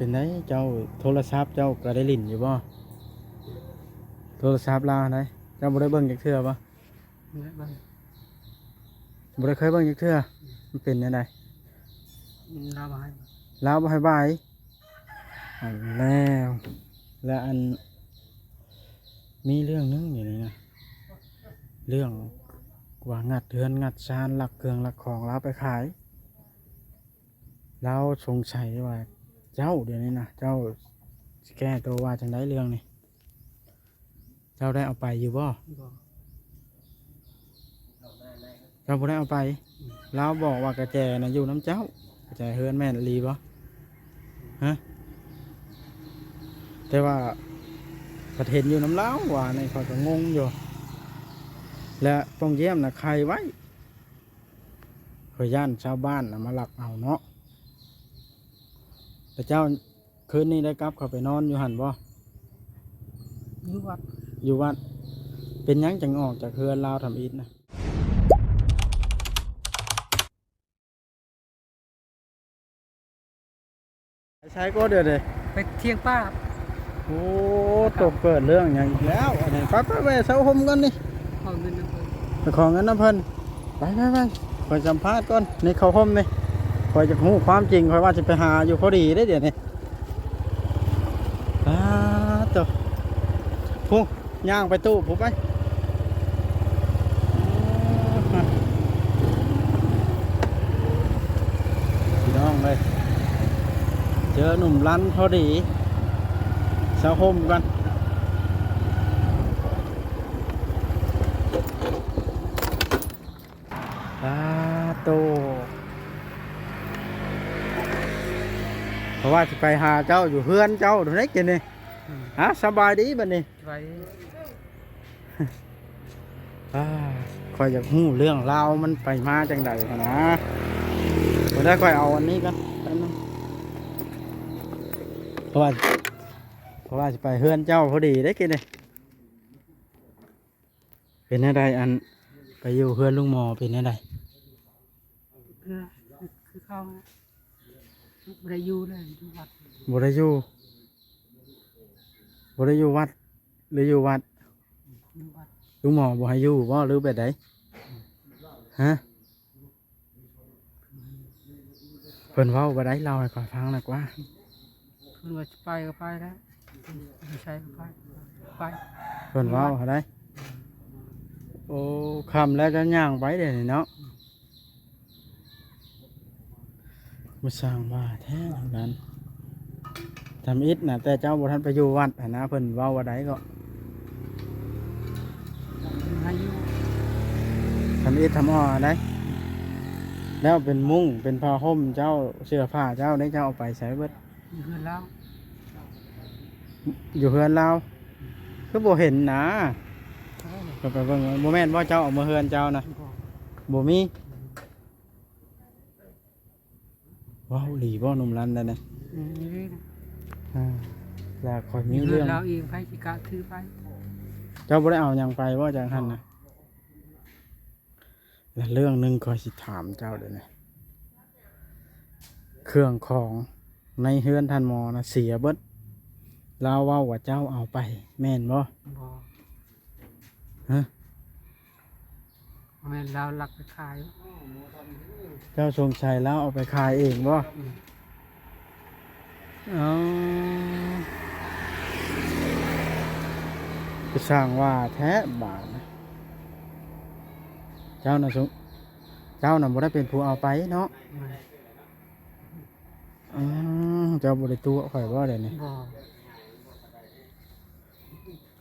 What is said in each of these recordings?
ປັນໃດ ເຈົ້າໂທລະສັບເຈົ້າກໍໄດ້ຫຼິ້ນຢູ່ບໍ່? ໂທລະສັບລາວຫັ້ນໃດ ເຈົ້າບໍ່ໄດ້ເບິ່ງຈັກເທື່ອບໍ່? ບໍ່ໄດ້ເບິ່ງ ບໍ່ໄດ້ເຄີຍເບິ່ງຈັກເທື່ອ. ມັນເປັນແນວໃດ? ລາວບໍ່ໃຫ້ ລາວບໍ່ໃຫ້ບາຍ. ເອົາແລ້ວ ແລ້ວອັນ ມີເລື່ອງໜຶ່ງຢູ່ນີ້ນະ ເລື່ອງວ່າງັດເຮືອນງັດຊານ ລັກເຄື່ອງລັກຂອງລາວໄປຂາຍ. ລາວສົງໄສວ່າເຈົ້າ ດຽວນີ້ນະ ເຈົ້າຊິແກ້ໂຕວ່າຈັ່ງໃດເລື່ອງນີ້? ເຈົ້າໄດ້ເອົາໄປຢູ່ບໍ່? ບໍ່ ເຈົ້າບໍ່ໄດ້ເອົາໄປ? ອືມ ລາວບອກວ່າກະແຈນະຢູ່ນຳເຈົ້າ ກະແຈເຮືອນແມ່ນອີ່ຫຼີບໍ່? ຮະ ແຕ່ວ່າພັດເຫັນຢູ່ນຳລາວວ່ານີ້ ຂ້ອຍກໍງົງຢູ່ ແລະປ່ອງຢ້ຽມນະໄຂໄວ້ ຂ້ອຍຢ້ານຊາວບ້ານນະມາລັກເອົາເນາະ. ແລ້ວເຈົ້າ ຄືນນີ້ໄດ້ກັບເຂົ້າໄປນອນຢູ່ຫັ້ນບໍ່? ຢູ່ວັດ ຢູ່ວັດ. ເປັນຫຍັງຈັ່ງອອກຈາກເຮືອນລາວທຳອິດນະ? ໄປໃສກໍດຽວນີ້? ໄປຖຽງປ່າ. ໂອ້ ຕົກເກີດເລື່ອງຫຍັງອີກແລ້ວ ອັນນີ້. ໄປ ໄປ ໄປເຊົາຮົ່ມກ່ອນນີ້ ຂໍເງິນນຳເພິ່ນ ໄປຂໍເງິນນຳເພິ່ນ. ໄປ ໄປ ໄປ ຂ້ອຍສຳພາດກ່ອນ ນີ້ເຂົ້າຮົ່ມນີ້ ຂ້ອຍຢາກຮູ້ຄວາມຈິງ. ຂ້ອຍວ່າຊິໄປຫາຢູ່ພໍດີເດ້ດຽວນີ້. ປາດໂທ້ ພຸ້ນ ຍ່າງໄປຕູ້ພຸ້ນໄປ. ພີ່ນ້ອງເອີຍ ເຈີໜຸ່ມລັນພໍດີ ເຊົາຮົ່ມກ່ອນ. ປາໂຕ ເພາະວ່າຊິໄປຫາເຈົ້າຢູ່ເຮືອນເຈົ້າໂດນໄດ້ກິນນີ້. ອືມ ຮະ ສະບາຍດີບັດນີ້. ສະບາຍດີ. ອາ ຂ້ອຍຢາກຮູ້ເລື່ອງລາວມັນໄປມາຈັ່ງໃດຫັ້ນນະ. ບໍ່ໄດ້ ຂ້ອຍເອົາອັນນີ້ກ່ອນ ແປັບໜຶ່ງ ເພາະວ່າ ເພາະວ່າຊິໄປເຮືອນເຈົ້າພໍດີເດ້ກິນນີ້. ເປັນແນວໃດ ອັນ ໄປຢູ່ເຮືອນລຸງໝໍເປັນແນວໃດ? ຄື ຄືເກົ່າ ບໍ່ໄດ້ຢູ່ເລີຍ ຢູ່ວັດ. ບໍ່ໄດ້ຢູ່ ບໍ່ໄດ້ຢູ່ວັດ ຫຼືຢູ່ວັດ? ຢູ່ວັດ. ລຸງໝໍບໍ່ໃຫ້ຢູ່ບໍ່ ຫຼືແບບໃດ? ຮະ? ເພິ່ນເວົ້າວ່າໃດ ເລົ່າໃຫ້ຂ້ອຍຟັງໜ່ອຍກວ່າ. ເພິ່ນວ່າຊິໄປກໍໄປແລ້ວ ເພິ່ນຊິໃສກໍໄປ ໄປ. ເພິ່ນເວົ້າຫັ້ນໃດ. ໂອ້ ຄ່ຳແລ້ວ ເຈົ້າຍ່າງໄປເດນີ້ເນາະ. ມາສ້າງວ່າແທ້ນັ້ນ ທຳອິດນະ ແຕ່ເຈົ້າບໍ່ທັນໄປຢູ່ວັດຫັ້ນນະ ເພິ່ນເວົ້າວ່າໃດເກາະ? ໃຫ້ຢູ່ ທຳອິດທຳອໍໃດ. ແລ້ວເປັນມຸ້ງເປັນຜ້າຫົ່ມເຈົ້າ ເສື້ອຜ້າເຈົ້າເດ ເຈົ້າເອົາໄປໃສເບິດ? ຢູ່ເຮືອນລາວ ຢູ່ເຮືອນລາວ ຄືບໍ່ເຫັນນະ? ເອີ ກໍໄປເບິ່ງ ບໍ່ແມ່ນບໍ່ ເຈົ້າເອົາມາເຮືອນເຈົ້ານະ? ບໍ່ ບໍ່ມີ. ອືມ ເວົ້າອີ່ຫຼີບໍ່ ໜຸ່ມລັນນັ້ນນະ? ອືມ ອີ່ຫຼີນະ. ອ່າ ແລ້ວຂ້ອຍມີເລື່ອງ ເຮືອນລາວເອງ ໃຜຊິກະຖືໄປ? ເຈົ້າບໍ່ໄດ້ເອົາຫຍັງໄປບໍ່ ຈາກຫັ້ນນະ? ບໍ່. ແລະເລື່ອງໜຶ່ງຂ້ອຍຊິຖາມເຈົ້າເດນີ້ ເຄື່ອງຂອງໃນເຮືອນທ່ານໝໍນະເສຍເບິດ ລາວເວົ້າວ່າເຈົ້າເອົາໄປແມ່ນບໍ່? ບໍ່. ຮະ? ບໍ່ແມ່ນ ລາວລັກໄປຂາຍ. ເຈົ້າສົງໄສລາວເອົາໄປຂາຍເອງບໍ່? ອືມ. ອໍ ຄືຊ່າງວ່າແທ້ບາດນະ. ເຈົ້ານະສົງ ເຈົ້ານະບໍ່ໄດ້ເປັນຜູ້ເອົາໄປເນາະ? ອືມ ເຈົ້າບໍ່ໄດ້ຕົວະຂ້ອຍບໍ່ດຽວນີ້? ບໍ່.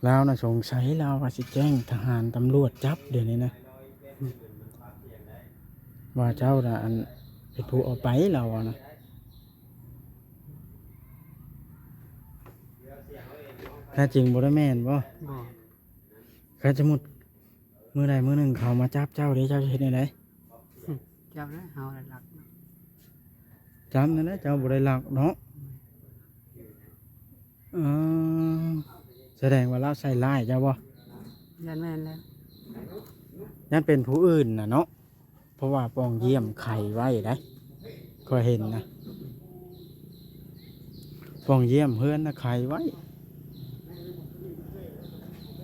ລາວນະສົງໄສ ລາວວ່າຊິແຈ້ງທະຫານຕຳຫຼວດຈັບດຽວນີ້ນະ ອືມ ວ່າເຈົ້ານະ ອັນ ເປັນຜູ້ເອົາໄປ ລາວວ່ານະ. ແທ້ຈິງບໍ່ໄດ້ແມ່ນບໍ່? ບໍ່. ຄັນສົມມຸດ ມື້ໃດມື້ໜຶ່ງເຂົາມາຈັບເຈົ້າເດ ເຈົ້າຈະເຮັດແນວໃດ? ຈັບແລ້ວ ເຮົາໄດ້ລັກເນາະ. ຈັບນັ້ນແຫຼະ ເຈົ້າບໍ່ໄດ້ລັກເນາະ. ອືມ ເອີ ສະແດງວ່າລາວໃສ່ຮ້າຍເຈົ້າບໍ່? ຢ້ານແມ່ນແລ້ວ ຢ້ານເປັນຜູ້ອື່ນນະເນາະ. ເພາະວ່າປ່ອງຢ້ຽມໄຂໄວ້ໄດ໋ ຂ້ອຍເຫັນນະ. ປ່ອງຢ້ຽມເຮືອນນະ ໄຂໄວ້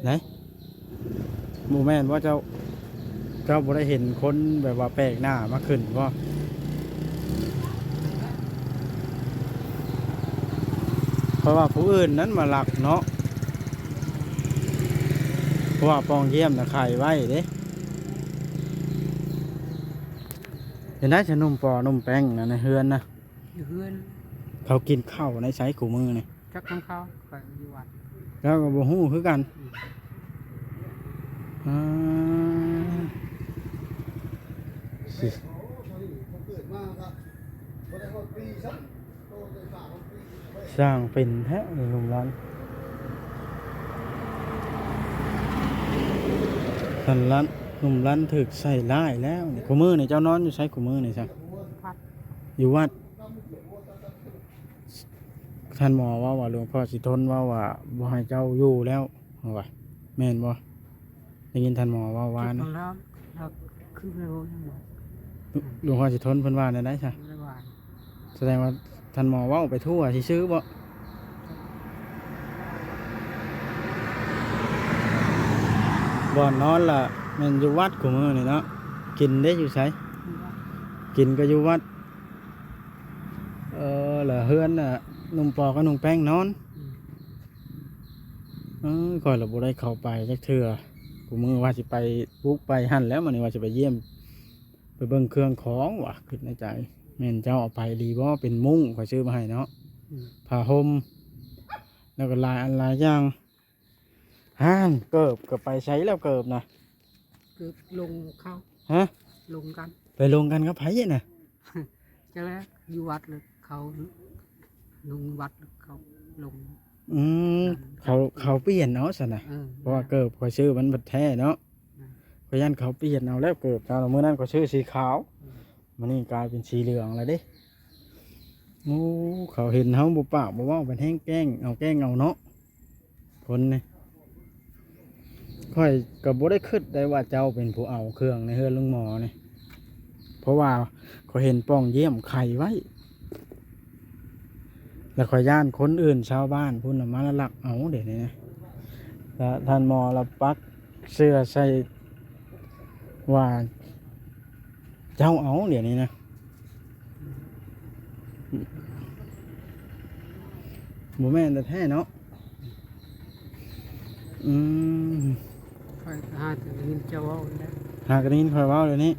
ໄດ໋. ບໍ່ແມ່ນວ່າເຈົ້າ ເຈົ້າບໍ່ໄດ້ເຫັນຄົນແບບວ່າແປກໜ້າມາຂຶ້ນບໍ່? ເພາະວ່າຜູ້ອື່ນນັ້ນມາລັກເນາະ. ເພາະວ່າປ່ອງຢ້ຽມນະ ໄຂໄວ້ເດ້. ເຫັນໄດ້ຊະ ໜຸ່ມປໍໜຸ່ມແປ້ງນະ ໃນເຮືອນນະ? ຢູ່ເຮືອນ. ເຂົາກິນເຂົ້າໃນໃສຄູ່ມື້ນີ້? ຈັກຂອງເຂົາ ຂ້ອຍຢູ່ວັດ. ເຈົ້າກໍບໍ່ຮູ້ຄືກັນ. ອືມ ອ່າ ຊິ ຊ່າງເປັນແທ້ ໜຸ່ມຫຼານ ທ່ານຫຼານ ໜຸ່ມຫຼານຖືກໃສ່ຮ້າຍແລ້ວນີ້. ຄູ່ມື້ນີ້ເຈົ້ານອນຢູ່ໃສຄູ່ມື້ນີ້ຊະ? ຢູ່ວັດ. ຢູ່ວັດ. ທ່ານໝໍເວົ້າວ່າ ຫຼວງພໍ່ສີທົນເວົ້າວ່າບໍ່ໃຫ້ເຈົ້າຢູ່ແລ້ວ ວ່າ ແມ່ນບໍ່? ໄດ້ຍິນທ່ານໝໍເວົ້າວານ. ລາວ ລາວຄືໄປເວົ້າຫຍັງບໍ່? ຫຼວງພໍ່ສີທົນເພິ່ນວ່າແນວໃດຊະ? ບໍ່ໄດ້ວ່າ. ສະແດງວ່າທ່ານໝໍເວົ້າໄປທົ່ວຊື່ໆບໍ? ບ່ອນນອນລະແມ່ນຢູ່ວັດຄູ່ມື້ນີ້ເນາະ. ກິນເດ້ຢູ່ໃສ? ຢູ່ວັດ. ກິນກໍຢູ່ວັດ. ເອີ ລະເຮືອນນະ ໜຸ່ມປໍກັບໜຸ່ມແປ້ງນອນ. ອືມ ເອີ ຂ້ອຍລະບໍ່ໄດ້ເຂົ້າໄປຈັກເທື່ອ. ຄູ່ມື້ວ່າຊິໄປບຸກໄປຫັ້ນແຫຼະ ມື້ນີ້ວ່າຊິໄປຢ້ຽມ ໄປເບິ່ງເຄື່ອງຂອງວ່າ ຄິດໃນໃຈ. ແມ່ນເຈົ້າເອົາໄປດີບໍ່? ເປັນມຸ້ງຂ້ອຍຊື້ມາໃຫ້ເນາະ. ອືມ ຜ້າຫົ່ມ ແລ້ວກໍຫຼາຍອັນຫຼາຍຢ່າງ. ຫັ້ນ ເກີບກໍໄປໃສແລ້ວເກີບນະ? ເກີບລົງເຂົາ. ຮະ? ລົງກັນ. ໄປລົງກັນກັບໃຜນະ? ຈັກແຫຼະ ຢູ່ວັດແລ້ວເຂົາ ລົງວັດແລ້ວເຂົາລົງ. ອືມ ເຂົາ ເຂົາປ່ຽນເອົາຊັ້ນນະ. ເອີ ເພາະວ່າເກີບຂ້ອຍຊື້ມັນບັດແທ້ເນາະ. ອືມ ຂ້ອຍຢ້ານເຂົາປ່ຽນເອົາແລ້ວເກີບເຈົ້າ. ມື້ນັ້ນຂ້ອຍຊື້ສີຂາວ. ອືມ ມື້ນີ້ກາຍເປັນສີເຫຼືອງແລ້ວເດ້. ໂອ້ ເຂົາເຫັນເຮົາບໍ່ປາກບໍ່ເວົ້າ ເພິ່ນແຮງແກ້ງເອົາ ແກ້ງເອົາເນາະ. ຄົນນີ້ ຂ້ອຍກໍບໍ່ໄດ້ຄິດໄດ້ວ່າເຈົ້າເປັນຜູ້ເອົາເຄື່ອງໃນເຮືອນລຸງໝໍນີ້ ເພາະວ່າຂ້ອຍເຫັນປ່ອງຢ້ຽມໄຂໄວ້ ແລ້ວຂ້ອຍຢ້ານຄົນອື່ນຊາວບ້ານພຸ້ນນະມາລັກເອົາເດນີ້ນະ. ແລ້ວທ່ານໝໍລະປັກເຊື່ອໃສ່ວ່າ ເຈົ້າເອົາດຽວນີ້ນະ ບໍ່ແມ່ນແທ້ໆເນາະ. ອືມ ຂ້ອຍຫາກະໄດ້ຍິນເຈົ້າເວົ້າແຫຼະ ຫາກະໄດ້ຍິນຂ້ອຍເວົ້າດຽວນີ້.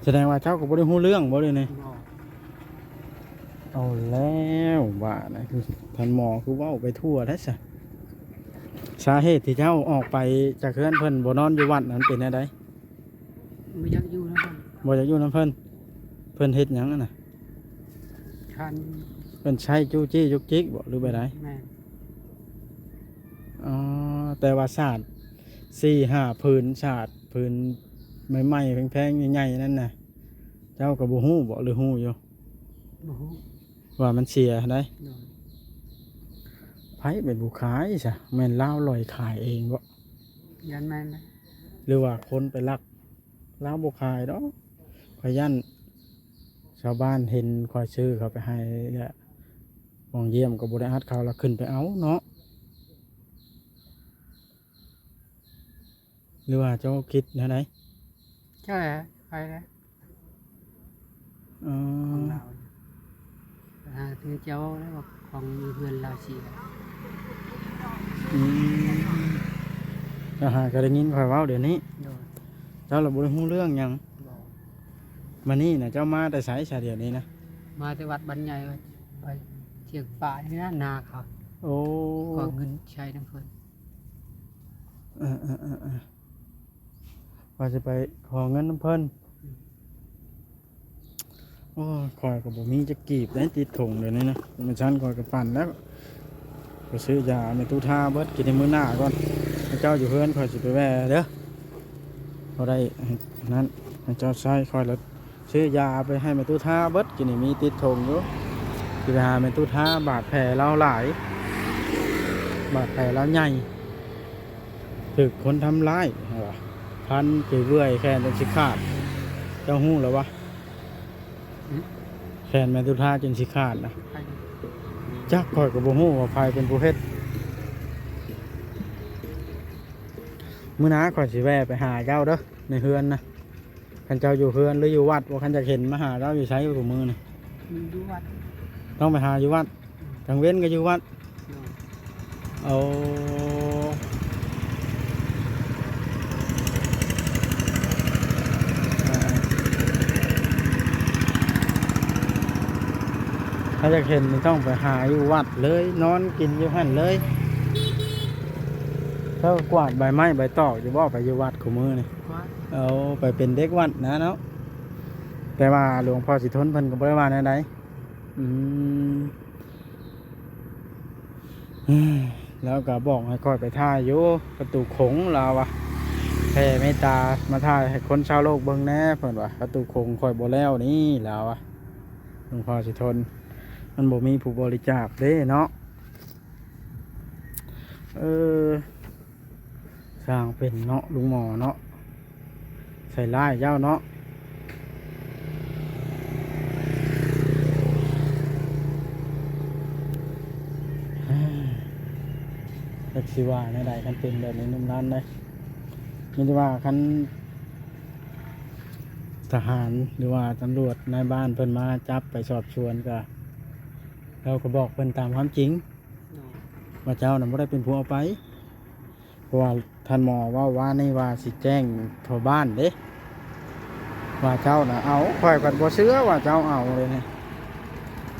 ສະແດງວ່າເຈົ້າກໍບໍ່ໄດ້ຮູ້ເລື່ອງບໍ່ດຽວນີ້? ບໍ່. ເອົາແລ້ວບາດນີ້ ທ່ານໝໍຄືເວົ້າໄປທົ່ວແທ້ຊະ. ສາເຫດທີ່ເຈົ້າອອກໄປຈາກເຮືອນເພິ່ນ ບໍ່ນອນຢູ່ວັດນັ້ນເປັນແນວໃດ? ບໍ່ຢາກຢູ່ນຳເພິ່ນ. ບໍ່ຢາກຢູ່ນຳເພິ່ນ. ເພິ່ນເຮັດຫຍັງຫັ້ນນະ? ຄັນ ເພິ່ນໃຊ້ຈູ້ຈີ້ຈຸກຈິກບໍ ຫຼືແບບໃດ? ແມ່ນ. ອໍ ແຕ່ວ່າສາດສີ່ຫ້າຜືນ ສາດຜືນໃໝ່ໆ ແພງໆ ໃຫຍ່ໆ ນັ້ນນະ ເຈົ້າກໍບໍ່ຮູ້ບໍ ຫຼືຮູ້ຢູ່? ບໍ່ຮູ້. ວ່າມັນເສຍໃດ໋. ໂດຍ. ໃຜເປັນຜູ້ຂາຍຊະ? ແມ່ນລາວລອຍຂາຍເອງບໍ? ຢ້ານແມ່ນນະ ຫຼືວ່າຄົນໄປລັກ? ລາວບໍ່ຂາຍດອກ. ຂ້ອຍຢ້ານຊາວບ້ານເຫັນຂ້ອຍຊື້ເຂົ້າໄປໃຫ້ ແລະ ໝ່ອງຢ້ຽມກໍບໍ່ໄດ້ອັດເຂົາ ລະຂຶ້ນໄປເອົາເນາະ. ຫຼືວ່າເຈົ້າຄິດແນວໃດ? ເຈົ້າແຫຼະ ໃຜແຫຼະ? ອໍ ຂອງລາວ. ຫາກເຈົ້າເວົ້າແລ້ວວ່າຂອງຢູ່ເຮືອນລາວເສຍ. ອືມ ເຈົ້າຫາກະໄດ້ຍິນຂ້ອຍເວົ້າດຽວນີ້. ໂດຍ. ເຈົ້າລະບໍ່ໄດ້ຮູ້ເລື່ອງຫຍັງ? ບໍ່. ມານີ້ນະ ເຈົ້າມາແຕ່ໃສຊະດຽວນີ້ນະ? ມາແຕ່ວັດບ້ານໃຫຍ່ ໄປທຽງປ່ານີ້ນະ ນາເຂົາ. ໂອ້ ຂໍເງິນໃຊ້ນຳເພິ່ນ. ເອີໆ ວ່າຊິໄປຂໍເງິນນຳເພິ່ນ. ອືມ. ໂອ້ຍ ຂ້ອຍກໍບໍ່ມີຈັກກີບໃດ ຕິດຖົງດຽວນີ້ນະ. ແມ່ນຊັ້ນຂ້ອຍກໍປັ່ນແລ້ວ ໄປຊື້ຢາແມ່ຕູ້ທາເບິດ ກິນໃນມື້ໜ້າກ່ອນ. ໃຫ້ເຈົ້າຢູ່ເຮືອນ ຂ້ອຍຊິໄປແວ່ເດີ. ບໍ່ໄດ້ ໃຫ້ນັ້ນ ໃຫ້ເຈົ້າໃຊ້ ຂ້ອຍລະ ຊື້ຢາໄປໃຫ້ແມ່ຕູ້ທາເບິດ ກິນນີ້ມີຕິດຖົງຢູ່. ຊິໄປຫາແມ່ຕູ້ທາ ບາດແຜລາວຫຼາຍ ບາດແຜລາວໃຫຍ່ ຖືກຄົນທຳຮ້າຍ ວ່າ ພັນເປື່ອຍແຂນຈົນຊິຂາດ. ເຈົ້າຮູ້ແລ້ວວະ? ຫຶ? ແຂນແມ່ຕຸລາຈົນຊິຂາດນະ. ຈັກ ຂ້ອຍກໍບໍ່ຮູ້ວ່າໃຜເປັນຜູ້ເຮັດ. ມື້ໜ້າຂ້ອຍຊິແວ່ໄປຫາເຈົ້າເດີ ໃນເຮືອນນະ. ຄັນເຈົ້າຢູ່ເຮືອນ ຫຼື ຢູ່ວັດບໍ່? ຄັນຢາກເຫັນ ມາຫາເຈົ້າຢູ່ໃສ ຄູ່ມື້ນີ້? ຢູ່ ຢູ່ວັດ. ຕ້ອງໄປຫາຢູ່ວັດ. ອືມ. ກາງເວັນກໍຢູ່ວັດ. ໂດຍ. ໂອ້ ຖ້າຢາກເຫັນນີ້ຕ້ອງໄປຫາຢູ່ວັດເລີຍ ນອນກິນຢູ່ຫັ້ນເລີຍ. ເຈົ້າກວາດໃບໄມ້ໃບຕອກຢູ່ບໍ່ ໄປຢູ່ວັດຄູ່ມື້ນີ້? ກວາດ. ເອົາ ໄປເປັນເດັກວັດນະເນາະ. ແຕ່ວ່າຫຼວງພໍ່ສີທົນເພິ່ນກໍບໍ່ໄດ້ວ່າແນວໃດ. ອືມ. ລາວກໍບອກໃຫ້ຂ້ອຍໄປຖ່າຍຢູ່ປະຕູຂົງ ລາວວ່າ ແຜ່ເມດຕາມາຖ່າຍໃຫ້ຄົນຊາວໂລກເບິ່ງແດ່ ເພິ່ນວ່າ ປະຕູຂົງຂ້ອຍບໍ່ແລ້ວນີ້ ລາວວ່າ. ຫຼວງພໍ່ສີທົນ ມັນບໍ່ມີຜູ້ບໍລິຈາກເດ້ເນາະ. ເອີ ຊ່າງເປັນເນາະ ລຸງໝໍເນາະ. ໃສ່ຮ້າຍເຈົ້າເນາະ. ຈັກຊິວ່າແນວໃດ ຄັນເປັນແບບນີ້ ໜຸ່ມຫຼານເດ້. ມີແຕ່ວ່າຄັນທະຫານ ຫຼືວ່າຕຳຫຼວດນາຍບ້ານເພິ່ນມາຈັບໄປສອບສວນ ກະ ເຮົາກໍບອກເພິ່ນຕາມຄວາມຈິງ ໂດຍ ວ່າເຈົ້ານະບໍ່ໄດ້ເປັນຜູ້ເອົາໄປ. ເພາະວ່າທ່ານໝໍເວົ້າວານນີ້ວ່າຊິແຈ້ງທົ່ວບ້ານເດ້ ວ່າເຈົ້ານະເອົາ. ຂ້ອຍພັດບໍ່ເຊື່ອວ່າເຈົ້າເອົາເລີຍນະ.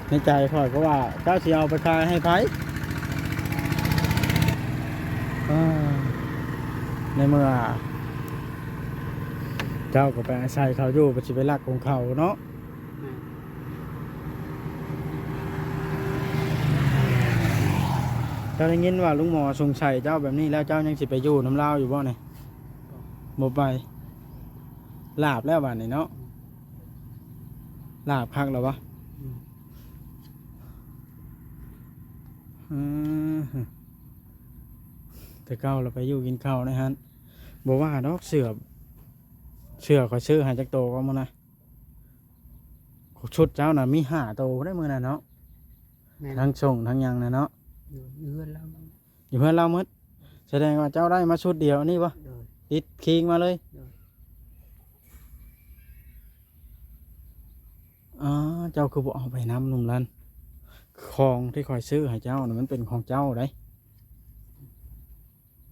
ໃນໃຈຂ້ອຍກໍວ່າ ເຈົ້າຊິເອົາໄປຂາຍໃຫ້ໃຜ? ອາ ໃນເມື່ອເຈົ້າກໍໄປອາໄສເຂົາຢູ່ ກໍຊິໄປລັກຂອງເຂົາເນາະ. ແມ່ນ. ເຈົ້າໄດ້ຍິນວ່າລຸງໝໍສົງໄສເຈົ້າແບບນີ້ແລ້ວ ເຈົ້າຍັງຊິໄປຢູ່ນຳລາວຢູ່ບໍ່ນີ້? ບໍ່ ບໍ່ໄປ. ລາບແລ້ວບາດນີ້ເນາະ. ອືມ. ລາບຄັກແລ້ວບໍ່? ອືມ. ອືມ. ແຕ່ເກົ່າລະໄປຢູ່ກິນເຂົ້າໃນຫັ້ນ. ບໍ່ວ່າດອກ ເສື້ອ ເສື້ອຂ້ອຍຊື້ໃຫ້ຈັກໂຕກໍມື້ນະ. ຊຸດເຈົ້ານະມີຫ້າໂຕໄດ໋ມື້ນັ້ນເນາະ. ແມ່ນ. ທັງສົ່ງທັງຫຍັງນະເນາະ. ຢູ່ ຢູ່ເຮືອນລາວໝົດ. ຢູ່ເຮືອນລາວໝົດ. ສະແດງວ່າເຈົ້າໄດ້ມາຊຸດດຽວອັນນີ້ບໍ່? ໂດຍ. ຕິດຄີງມາເລີຍ. ໂດຍ. ອໍ ເຈົ້າຄືບໍ່ເອົາໄປນຳ ໜຸ່ມລັນ? ຂອງທີ່ຂ້ອຍຊື້ໃຫ້ເຈົ້ານະ ມັນເປັນຂອງເຈົ້າໄດ໋.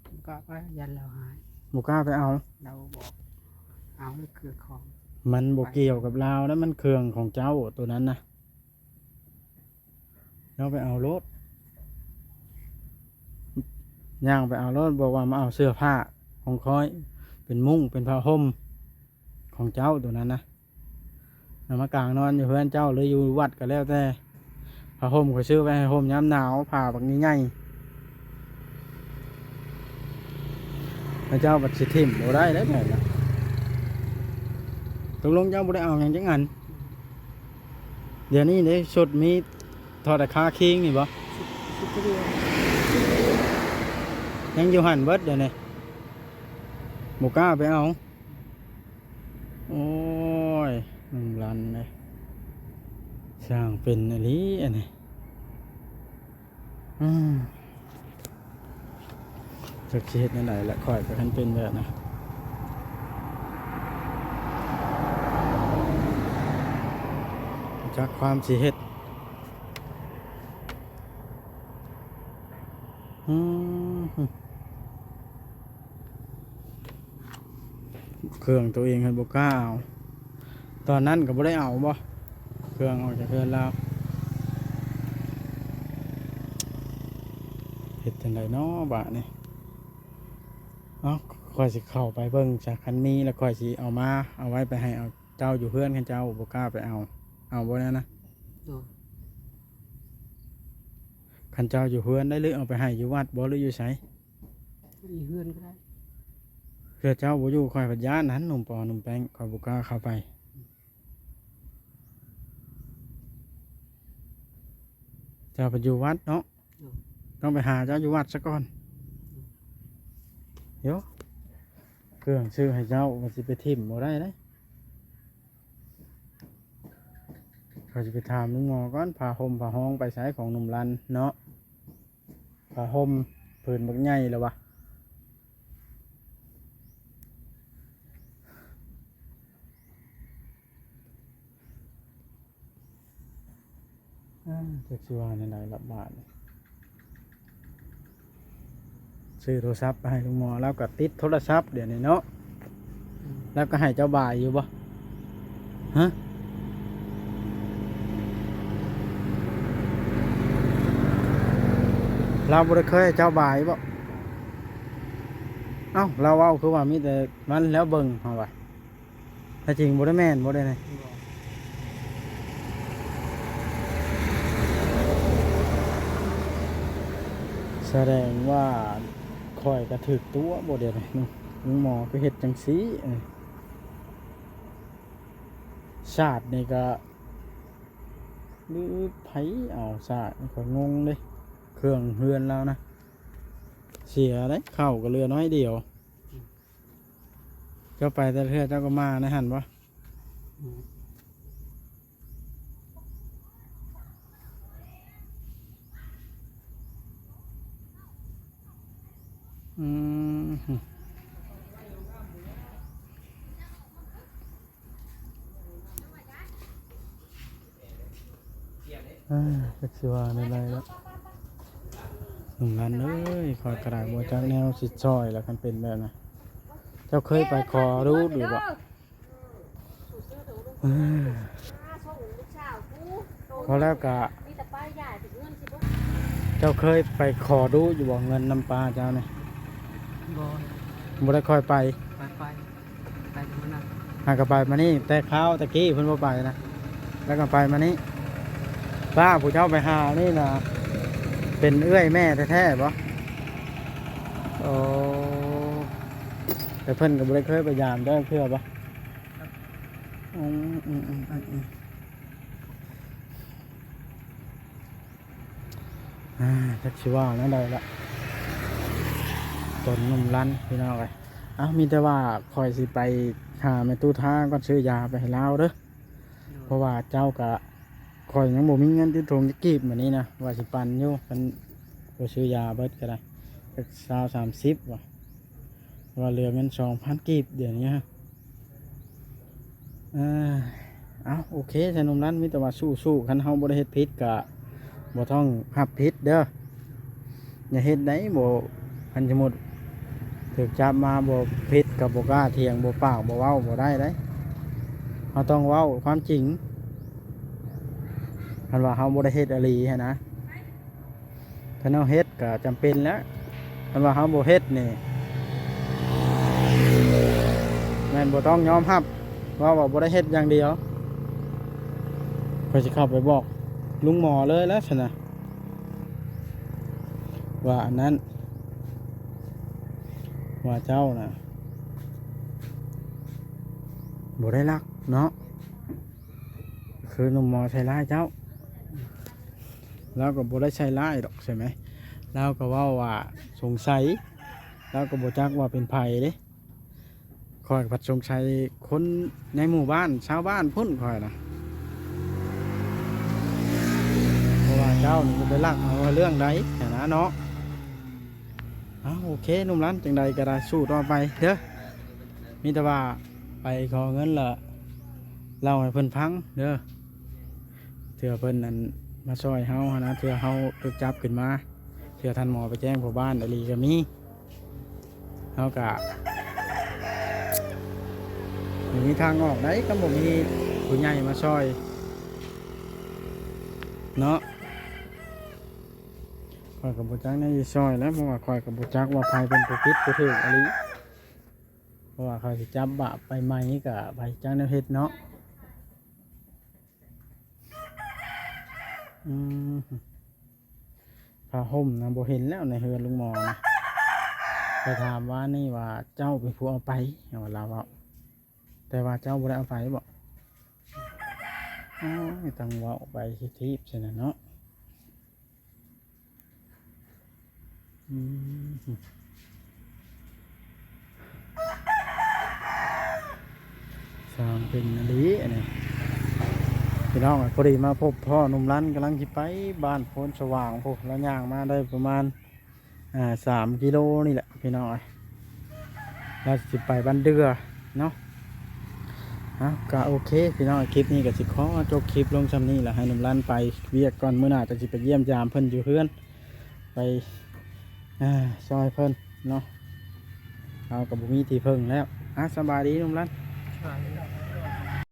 ບໍ່ກ້າໄປ ຢ້ານລາວຫາຍ. ບໍ່ກ້າໄປເອົາ. ລາວບອກເອົາເຄື່ອງຂອງ. ມັນບໍ່ກ່ຽວກັບລາວນະ ມັນເຄື່ອງຂອງເຈົ້າໂຕນັ້ນນະ. ເຈົ້າໄປເອົາໂລດ. ຍ່າງໄປເອົາໂລດ. ບອກວ່າມາເອົາເສື້ອຜ້າຂອງຂ້ອຍ ເປັນມຸ້ງເປັນຜ້າຫົ່ມຂອງເຈົ້າໂຕນັ້ນນະ. ນຳມາກາງນອນຢູ່ເຮືອນເຈົ້າ ຫຼື ຢູ່ວັດກໍແລ້ວແຕ່. ຜ້າຫົ່ມຂ້ອຍຊື້ໄວ້ໃຫ້ຫົ່ມຍາມໜາວ ຜ້າບັກໃຫຍ່ໆ. ແລ້ວເຈົ້າບັດຊິຖິ້ມບໍ່ໄດ້ເດ້ແບບນັ້ນ. ຕົກລົງເຈົ້າບໍ່ໄດ້ເອົາຫຍັງຈັກອັນ? ດຽວນີ້ເດ້ ຊຸດມີ ຖອດແຕ່ຄາຄີງນີ້ບໍ່? ຊຸດ ຊຸດຕົວດຽວ. ຍັງຢູ່ຫັ້ນເບິດດຽວນີ້. ບໍ່ກ້າໄປເອົາ. ໂອ້ຍ ໜຸ່ມລັນເອີຍ ຊ່າງເປັນອີ່ຫຼີອັນນີ້. ອືມ ຈັກຊິເຮັດແນວໃດລະ ຂ້ອຍກໍຄັນເປັນແບບນັ້ນ ຈັກຄວາມຊິເຮັດ. ອືມ ເຄື່ອງໂຕເອງຫັ້ນບໍ່ກ້າເອົາ. ຕອນນັ້ນກໍບໍ່ໄດ້ເອົາບໍ່ ເຄື່ອງອອກຈາກເຮືອນລາວ? ເຮັດຈັ່ງໃດເນາະບາດນີ້? ເອົ້າ ຂ້ອຍຊິເຂົ້າໄປເບິ່ງຊະ ຄັນມີແລ້ວຂ້ອຍຊິເອົາມາ ເອົາໄວ້ໄປໃຫ້ເອົາ ເຈົ້າຢູ່ເຮືອນ ຄັນເຈົ້າບໍ່ກ້າໄປເອົາ ເອົາບໍ່ແນວນະ? ໂດຍ. ຄັນເຈົ້າຢູ່ເຮືອນໄດ້ ຫຼື ເອົາໄປໃຫ້ຢູ່ວັດບໍ່ ຫຼື ຢູ່ໃສ? ຢູ່ເຮືອນກໍໄດ້. ເທື່ອເຈົ້າບໍ່ຢູ່ ຂ້ອຍພັດຢ້ານຫັ້ນ ໜຸ່ມປໍໜຸ່ມແປ້ງ ຂ້ອຍບໍ່ກ້າເຂົ້າໄປ. ເຈົ້າໄປຢູ່ວັດເນາະ. ໂດຍ. ຕ້ອງໄປຫາເຈົ້າຢູ່ວັດຊະກ່ອນ. ໂດຍ. ໂຢ ເຄື່ອງຊື້ໃຫ້ເຈົ້າ ວ່າຊິໄປຖິ້ມບໍ່ໄດ້ເດ້. ຂ້ອຍຊິໄປຖາມລຸງໝໍກ່ອນ ຜ້າຫົ່ມຜ້າຮອງໄປໃສຂອງໜຸ່ມລັນເນາະ? ຜ້າຫົ່ມຜືນບັກໃຫຍ່ແລ້ວວະ. ອາ ຈັກຊິວ່າແນວໃດລະບາດນີ້. ຊື້ໂທລະສັບໄປໃຫ້ລຸງໝໍ ລາວກໍຕິດໂທລະສັບດຽວນີ້ເນາະ. ອືມ ລາວກໍໃຫ້ເຈົ້າບາຍຢູ່ບໍ່? ຮະ? ລາວບໍ່ໄດ້ເຄີຍໃຫ້ເຈົ້າບາຍບໍ່? ເອົ້າ ລາວເວົ້າຄືວ່າມີແຕ່ມັນແລ້ວເບິ່ງ ເຮົາວ່າ. ແທ້ຈິງບໍ່ໄດ້ແມ່ນບໍ່ໄດ້ນີ້? ບໍ່. ສະແດງວ່າຂ້ອຍກະຖືກຕົວະບໍ່ດຽວນີ້. ລຸງໝໍຄືເຮັດຈັ່ງຊີ້. ຊາດນີ້ກະ ຫຼືໃຜເອົາຊາດນີ້ ຂ້ອຍງົງເດ້. ເຄື່ອງເຮືອນລາວນະ ເສຍເດ້ ເຂົ້າກະເຫຼືອໜ້ອຍດຽວ. ເຈົ້າໄປແຕ່ລະເທື່ອເຈົ້າກໍມາໃນຫັ້ນບໍ່? ອືມ ອືມ. ເອີ ຈັກຊິວ່າແນວໃດລະ ໜຸ່ມລັນເອີຍ. ຂ້ອຍກໍໄດ້ບໍ່ຈັກແນວຊິຊ່ອຍລະ ຄັນເປັນແບບນັ້ນ. ເຈົ້າເຄີຍໄປຂໍດູຢູ່ບໍ່? ເອີ ພໍແລ້ວກະ ເຈົ້າເຄີຍໄປຂໍດູຢູ່ບໍ່ ເງິນນຳປ້າເຈົ້ານີ້? ບໍ່ ບໍ່ໄດ້ຄ່ອຍໄປ. ໄປ ໄປ ໄປມື້ນັ້ນ ຫາກໍໄປມານີ້ ແຕ່ຄາວຕະກີ້ເພິ່ນບໍ່ໄປນະ ແລ້ວກໍໄປມານີ້. ປ້າຜູ້ເຈົ້າໄປຫານີ້ນະ ເປັນເອື້ອຍແມ່ແທ້ໆບໍ່? ໂອ້ ແຕ່ເພິ່ນກໍບໍ່ໄດ້ເຄີຍໄປຢາມເຈົ້າເທື່ອບໍ່? ອືມ ອືມ ອືມ ອືມ. ອ່າ ຈັກຊິວ່າແນວໃດລະ ຕົນໜຸ່ມລັນພີ່ນ້ອງເອີຍ. ເອົ້າ ມີແຕ່ວ່າຂ້ອຍຊິໄປຫາແມ່ຕູ້ທາກ່ອນ ຊື້ຢາໄປໃຫ້ລາວເດີ ໂດຍ ເພາະວ່າເຈົ້າກະ ຂ້ອຍຍັງບໍ່ມີເງິນຕິດຖົງຈັກກີບ ມື້ນີ້ນະ ວ່າຊິປັ່ນຢູ່ ຄັນບໍ່ຊື້ຢາເບິດກໍໄດ້ ຈັກຊາວສາມສິບວ່າ ວ່າເຫຼືອເງິນສອງພັນກີບດຽວນີ້. ເອີ ເອົ້າ ໂອເຄ ຊະໜຸ່ມນັ້ນ ມີແຕ່ວ່າສູ້ໆ ຄັນເຮົາບໍ່ໄດ້ເຮັດຜິດກະບໍ່ຕ້ອງຮັບຜິດເດີ. ຢ່າເຮັດໃດ ບໍ່ ຄັນສົມມຸດຖືກຈັບມາບໍ່ຜິດກໍບໍ່ກ້າຖຽງ ບໍ່ປາກບໍ່ເວົ້າ ບໍ່ໄດ້ໃດ. ເຮົາຕ້ອງເວົ້າຄວາມຈິງ ຄັນວ່າເຮົາບໍ່ໄດ້ເຮັດອີ່ຫຼີຫັ້ນນະ. ຄັນເຮົາເຮັດກໍຈຳເປັນແຫຼະ ຄັນວ່າເຮົາບໍ່ເຮັດນີ້ ແມ່ນບໍ່ຕ້ອງຍອມຮັບ ເວົ້າວ່າບໍ່ໄດ້ເຮັດຢ່າງດຽວ. ຂ້ອຍຊິເຂົ້າໄປບອກລຸງໝໍເລີຍແຫຼະຊັ້ນນະ ວ່າອັນນັ້ນ ວ່າເຈົ້ານະບໍ່ໄດ້ລັກເນາະ ຄືໜຸ່ມໝໍໃສ່ຮ້າຍເຈົ້າ. ລາວກໍບໍ່ໄດ້ໃສ່ຮ້າຍດອກ ໃຊ່ໄໝ? ລາວກໍເວົ້າວ່າສົງໄສ ລາວກໍບໍ່ຈັກວ່າເປັນໃຜເດ້. ຂ້ອຍພັດສົງໄສຄົນໃນໝູ່ບ້ານ ຊາວບ້ານພຸ້ນຂ້ອຍນະ ເພາະວ່າເຈົ້ານີ້ໄປລັກເອົາເລື່ອງໃດຫັ້ນນະເນາະ. ເອົ້າ ໂອເຄ ໜຸ່ມລັນ ຈັ່ງໃດກໍໄດ້ ສູ້ຕໍ່ໄປເດີ. ມີແຕ່ວ່າໄປຂໍເງິນລະເລົ່າໃຫ້ເພິ່ນຟັງເດີ. ເທື່ອເພິ່ນນັ້ນມາຊ່ອຍເຮົາຫັ້ນນະ ເທື່ອເຮົາຖືກຈັບຂຶ້ນມາ ເທື່ອທ່ານໝໍໄປແຈ້ງພໍ່ບ້ານອີ່ຫຼີກໍມີ. ເຮົາກະບໍ່ມີທາງອອກໃດ ຄັນບໍ່ມີຜູ້ໃຫຍ່ມາຊ່ອຍເນາະ. ຂ້ອຍກໍບໍ່ຈັກແນວຊິຊ່ອຍແຫຼະ ເພາະວ່າຂ້ອຍກໍບໍ່ຈັກວ່າໃຜເປັນຜູ້ຜິດຜູ້ຖືກອີ່ຫຼີ. ເພາະວ່າເຂົາຊິຈັບບາບໄປໃໝ່ນີ້ກໍໃຜຈັກແນວເຮັດເນາະ. ອືມ ຜ້າຫົ່ມນະບໍ່ເຫັນແລ້ວໃນເຮືອນລຸງໝໍນະ. ໄປຖາມວ່ານີ້ວ່າເຈົ້າເປັນຜູ້ເອົາໄປ ວ່າລາວເວົ້າ ແຕ່ວ່າເຈົ້າບໍ່ໄດ້ເອົາໄປບໍ? ໂອ້ຍ ຕ້ອງເວົ້າໄປທິບໆ ຊັ້ນນະເນາະ. ອືມ ສ້າງເປັນອີ່ຫຼີອັນນີ້. ພີ່ນ້ອງ ພໍດີມາພົບພໍ້ໜຸ່ມລັນ ກຳລັງຊິໄປບ້ານໂພນສະຫວ່າງພຸ້ນ ລາວຍ່າງມາໄດ້ປະມານ ອ່າ ສາມກິໂລນີ້ແຫຼະພີ່ນ້ອງເອີຍ ລາວຊິໄປບ້ານເດື່ອເນາະ. ເອົາ ກໍໂອເຄພີ່ນ້ອງ ຄລິບນີ້ກໍຊິຂໍຈົບຄລິບລົງຊ່ຳນີ້ລະ ໃຫ້ໜຸ່ມລັນໄປວຽກກ່ອນ ມື້ໜ້າກໍຊິໄປຢ້ຽມຢາມເພິ່ນຢູ່ເຮືອນ ໄປ ອ່າ ຊ່ອຍເພິ່ນເນາະ ເຮົາກໍບໍ່ມີທີ່ເພິ່ງແລ້ວ. ອ່າ ສະບາຍດີໜຸ່ມລັນ.